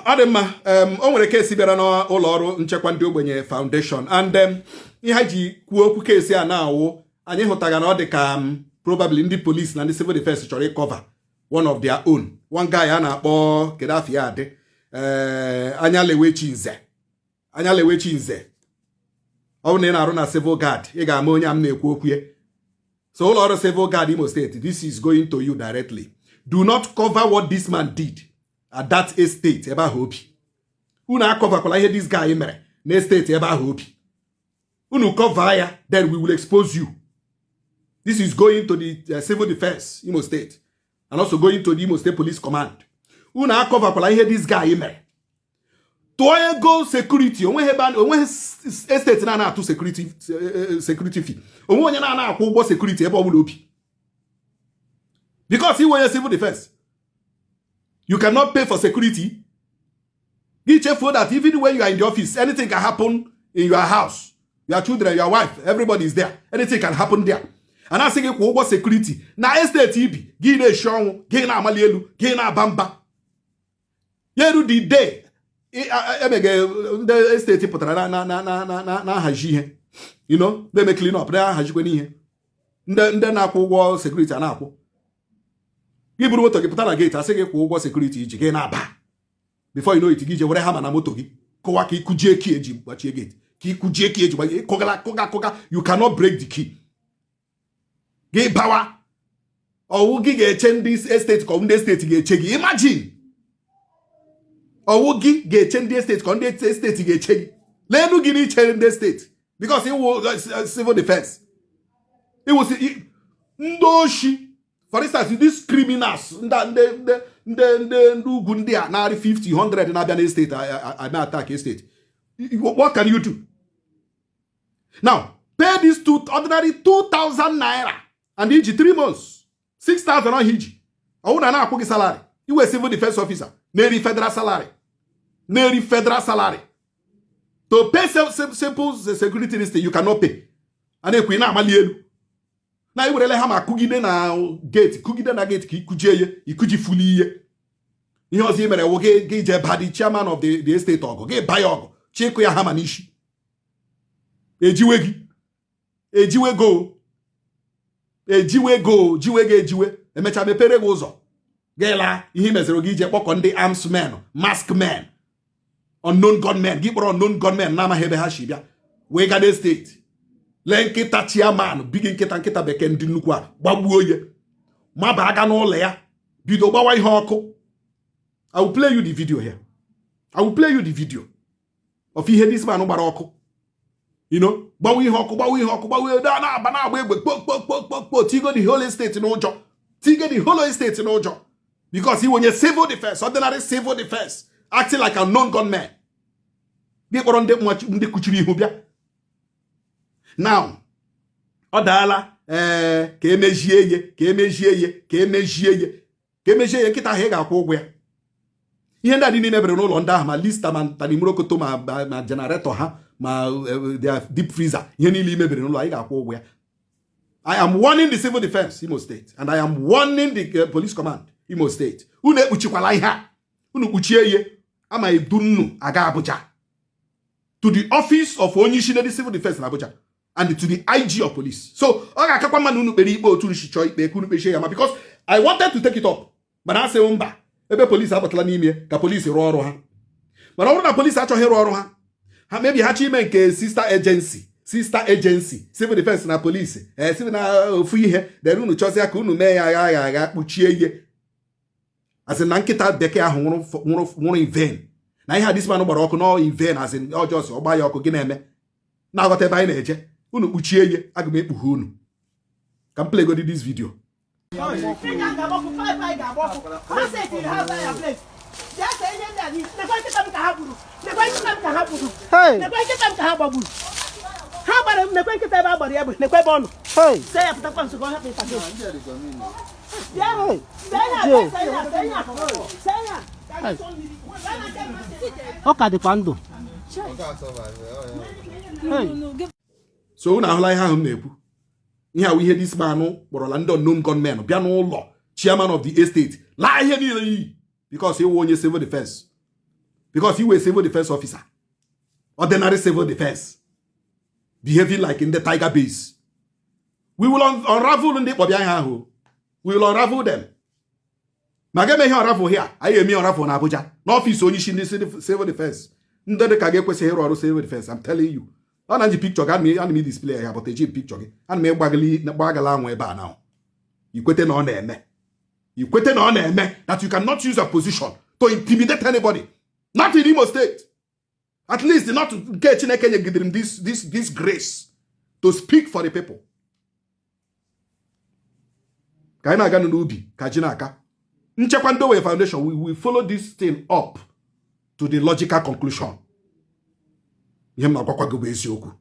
Ọ dị mma. O nwere case bịara n'ụlọ ọrụ Nchekwa Ndị Ogbenye Foundation, and ihe anyị ji kwuo okwu case a na-awụ, anyị hụtara na ọ dị ka probably ndị police na ndị civil defense chọrọ ịcover one of their own, one guy a na-akpọ, kedu afọ ya adị, ee, Anya Lewechi Nze. Anya Lewechi Nze, ọ bụrụ na ị na-arụ na civil guard, ị ga-ama onye a m na-ekwu okwu ya. So ụlọ ọrụ civil guard Imo State, this is going to you directly. Do not cover what this man did at that estate ebe ahụ obi. Unu acoverkwala ihe this guy mere na estate ebe ahụ obi. Unu cover ya, then we will expose you. This is going to the civil defense Imo State and also going to the Imo State Police Command. Unu acoverkwala ihe this guy mere. Tụọ ego security. Onweghị ebe onweghị estate na-ana atụ security fee. Onwe onye na-ana akwụ ụgwọ security ebe ọbụla obi. Because iwe onye civil defense, you cannot pay for security. Gị chefuo that even when you are in the office, anything can happen in your house, your children, your wife, everybody is there. Anything can happen there. A na-asị gị kwụ ụgwọ security na estate ibi, gị na-eshi ọnwụ, gị na-amali elu, gị na-aba mba. Ya eru the day emege ndị estate pụtara na na-ahazi ihe, na-eme clean up, na-ahazikwa n'ihe ndị na-akwụ ụgwọ security a na-akwụ. Gị buru moto gị pụta na gate, asị gị kwụọ ụgwọ security iji. Gị na-aba. Before you know it, gị je were hammer na moto gị kụwa ka ịkụjie key eji gbachie gate, ka ịkụjie key eji gbachie. Kụgala, kụga, kụga, you cannot break the key. Gị bawa ọwụ gị ga-eche ndị estate ka ọ ndị estate ga-eche gị? Imagine, ọwụ gị ga-eche ndị estate ka ndị estate ga-eche gị? Leenu gị n'ichere ndị estate, because iwu civil defense, iwu ndị oshi. For instance, these criminals, ndị ndị ndị ndị ndị ndị ugwu, ndị a narị 50 100 na-abịa na estate ame attack estate, what can you do now? Pay this two ordinary 2000 naira and iji 3 months, 6000 ọhịa iji. Ọwụ na na-akwụ gị salary, iwe civil defense officer na-eri federal salary, na-eri federal salary, to pay simple security list you cannot pay. A na-ekwu, ị na-amali elu na iwerele ha ma kụgide na gate, kụgide na gate ka ikujie ihe, ikuji fuli ihe. Ihe ọzọ i mere wụ gị jee ba the chairman of the estate ọgụ. Gị ba ya ọgụ, chịkụ ya hammer n'isi. Ejiwe gị, ejiwe go, ejiwe go, jiwe gị ejiwe. Emechaa mepere gị ụzọ, gị laa. Ihe meziri gị ije kpọkọ ndị arms men, mask men, unknown gunmen. Gị kpọrọ unknown gunmen na-amaghị ebe ha si bịa wee gaa estate, lee nkịta chairman bigi, nkịta, nkịta bekee ndị nnukwu a, gbagbuo ya, maba aga n'ụlọ ya, bido gbawa ihe ọkụ. I will play you the video here. I will play you the video of ihe this man gbara ọkụ, gbawa ihe ọkụ, gbawa ihe ọkụ, gbawa ihe, na-aba, na-agba egbe kpo kpo kpo kpo kpo, tigo the whole estate n'ụjọ, tigo the whole estate n'ụjọ, because he onye civil defense, ordinary civil defense, acting like a known gunman. Gị kpọrọ ndị ndị kuchiri ihu bịa. Now ọ daala. Ee, ka emejie ihe, ka emejie ihe, ka emejie ihe, ka emejie ihe. Nkịta ahụ, ị ga-akwụ ụgwọ ya. Ihe ndị a niile mebere n'ụlọ ndị ahụ, ma Lister, ma tanimrokoto, ma generator ha, ma their deep freezer, ihe niile i mebere n'ụlọ, anyị ga-akwụ ụgwọ ya. I am warning the civil defense Imo State and I am warning the police command Imo State. Unu ekpuchikwala ihe a. Unu kpuchie ihe, ama edu nnu aga Abuja, to the office of onye isi ndị civil defense na Abuja and to the IG of police. So ọ ga-akakwa mma na unu kpere ikpe otu unu si chọọ ikpe, ka unu kpechie ya ma, because I wanted to take it up, mana asị m mba, ebe polisi abatala n'ime, ka polisi rụọ ọrụ ha. Mana ọ bụrụ na polisi achọghị ịrụ ọrụ ha, ha mebi ha chọ ime nke sister agency, sister agency, civil defense na polisi, ee, civil na ofu ihe, then unu chọzịa ka unu mee ya agha agha agha, kpuchie ihe, asị na nkịta bekee ahụ nwụrụ nwụrụ nwụrụ in vain, na ihe a this man gbara ọkụ nọ in vain, asị ọjọọ si ọgba ya ọkụ. Gị na-eme na-aghọta ebe anyị na-eje. Unu kpuchie ihe, aga m ekpughe unu. Ka m playgodi this video. Ị ga-agba ọkụ, five anyị ga-agba ọkụ. Ha setiri ha fire place. Bịa ka ihe ndị a niile. Nekwa nkịta m ka ha gburu. Nekwa nkịta m ka ha gburu. Hey! Nekwa nkịta m ka ha gbagburu. Ha gbara m. Nekwa nkịta ebe a gbara ya egbe. Nekwa ebe ọ nọ. Hey! See ya, pụtakwa nso ka ọ hapụ ịta gị. Bịa. Hey! Bịa ihe a, Jee. bịa see ihe a, see ihe a. See ihe a. Hey! Ọ ka dịkwa ndụ. Hey! So unu ahụla ihe ahụ m na-ekwu. Ihe ahụ, ihe this man kpọrọla ndị unknown gunmen bịa n'ụlọ chairman of the estate, laa ihe niile iyi, because ịwụ onye civil defense. Because you were civil defense officer, ordinary civil defense, behaving like in the tiger base. We will unravel ndị kpọbịa ihe ahụ. We will unravel them. Ma ga eme ihe unravel here, anyị eme unravel na Abuja, n'ọfịs onye isi ndị civil defense. Ndị dị ka gị ekwesịghị ịrụ ọrụ civil defense, I'm telling you. Ọ na nji picture gị, ana m display ya, but eji m picture gị. Ana m ịgbagala anwụ ebe a now. Ikwete na ọ na-eme. Ikwete na ọ na-eme that you cannot use a position to intimidate anybody. Not in Imo State. At least not nke Chineke nyegidere m this grace to speak for the people. Ka anyị na-aga n'ubi ka ji na-aka. Nchekwa Ndowe Foundation, we will follow this thing up to the logical conclusion. Ihe m na-agwakwa gị bụ eziokwu.